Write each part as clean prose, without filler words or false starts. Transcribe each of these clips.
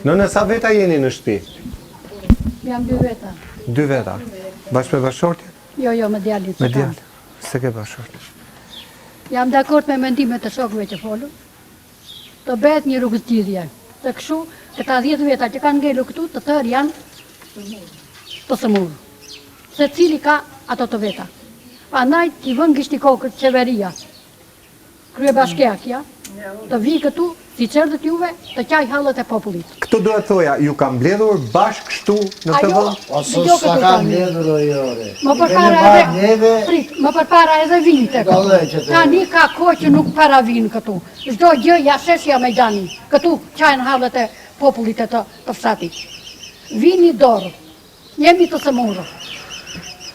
Nënë, sa veta jeni në shtëpi? Jam dy veta. Dy veta. Bashkë me bashkëshortin? Jo, jo, me djalin. Me djalin. S'e ke bashkëshort. Jam dakord me mendimet e shokëve që folën. Të bëhet një rrugëzgjidhje. Se kështu, këta 10 veta që kanë ngelur këtu, të tërë janë të sëmurë. Secili ka ato të veta. Andaj t'i vënë gishtin kokës qeveria, Kryebashkiakja, të vijë këtu, siç erdhët juve, të qajë hallet e popullit. Këtë doja të thoja, ju ka mbledhur bashkë kështu në këtë vend? Po s'ka këtu tani. Më përpara edhe, prit, më përpara edhe vinte këtu. Tani ka kohë që nuk para vijnë këtu. Çdo gjë ja sheshi ja mejdani. Këtu qajnë hallet e popullit e të, të fshatit. Vini dorë. Jemi të sëmurë.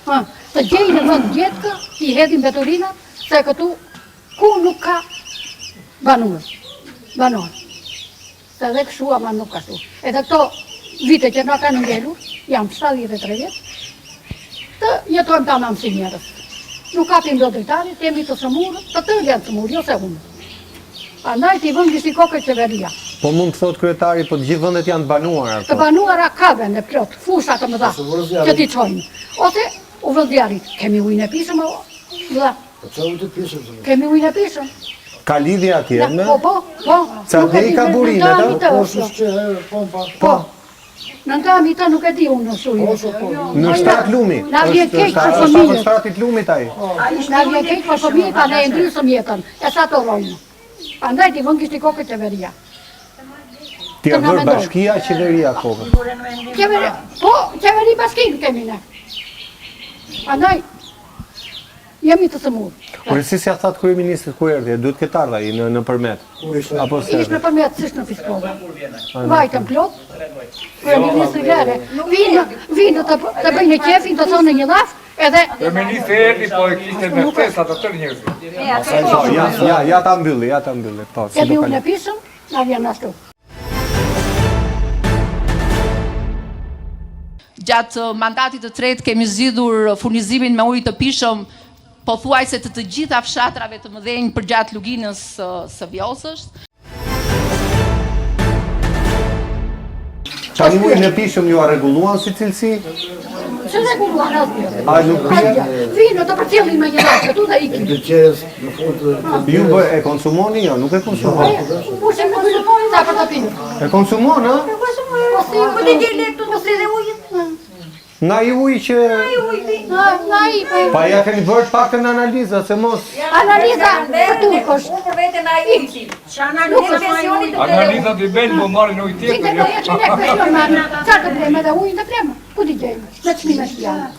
Ha, të gjejnë një vend gjetkë, t'i hedhin mbeturinat, se këtu ku nuk ka banur, banor. Se edhe kështu ama nuk ashtu. Edhe këto vite që na kanë ngelur, jam 73 vjet, të jetojmë tamam si njerëz. Nuk hapim dot dritaret, jemi të sëmurë, të tërë janë sëmurë, jo se unë. Andaj t'i vënë gishtin kokës qeveria. Po mund të thotë kryetari, po të gjithë vendet janë të banuara. Të banuara ka vende plot, fusha të mëdha, që t'i çojnë. Ose u vënë zjarrit, kemi ujin e pijshëm, o vëlla. Po çfarë ujë të pijshëm? Kemi ujin e pijshëm. Ka lidhje atje me? Po, po, po. Ca dhe i ka burimet, a? Po, po, po. Në nga ta nuk e di unë në shuj. Në shtrat lumi. Na vjen keq për fëmijët. Është shtratit lumit ai. Na vjen keq për fëmijët, pa ne e ndrysëm jetën. E sa të rrojmë. Andaj t'i vënë gishtin kokës qeveria. T'i vërë bashkia qeveria kokën. Qeveri, po, qeveri bashkinë kemi ne. Andaj, Jemi të sëmurë. Ore si s'ia thatë kryeministrit kur erdhi, duhet të ketë ardhur ai në në Përmet. Apo s'erdhi? Ishte në Përmet, s'ishte në Piskovë. Vajtëm plot. Kryeministri lere. Vinë, vinë të të bëjnë qefin, të thonë një llaf, edhe Kryeministri erdhi, po e kishte me ftesa të tërë njerëzit. Po, ja, ja, ja ta mbylli, ja ta mbylli. Po, si do kaloj. Kemi ujin na vjen ashtu. Gjatë mandatit të tretë kemi zgjidhur furnizimin me ujë të pijshëm pothuajse të të gjitha fshatrave të mëdhenj përgjatë luginës së Vjosës. Tani ujin e pijshëm jua rregulluan si cilësi? S'e rregulluan asgjë. A nuk pihet? Vinë të përcjellin me një rast këtu dhe ikin. Në fund të Ju bë, e konsumoni jo, nuk e konsumoni. Kush e konsumon sa për të pirë? E konsumon, a? E konsumon. Po si, po ti gjej lekë të mos edhe ujit. Nga i ujë që... Nga nga i po. Pa ja keni bërë të paktën analiza, se mos... Analiza për turkosh. Unë për vete nga i ujë. Analizat i bëjnë, po marrin ujë tjetër. Ti të bëjë që ne pension marrin. Çfarë të blejmë edhe ujin të blejmë? Ku t'i gjejmë? Me çmime që janë.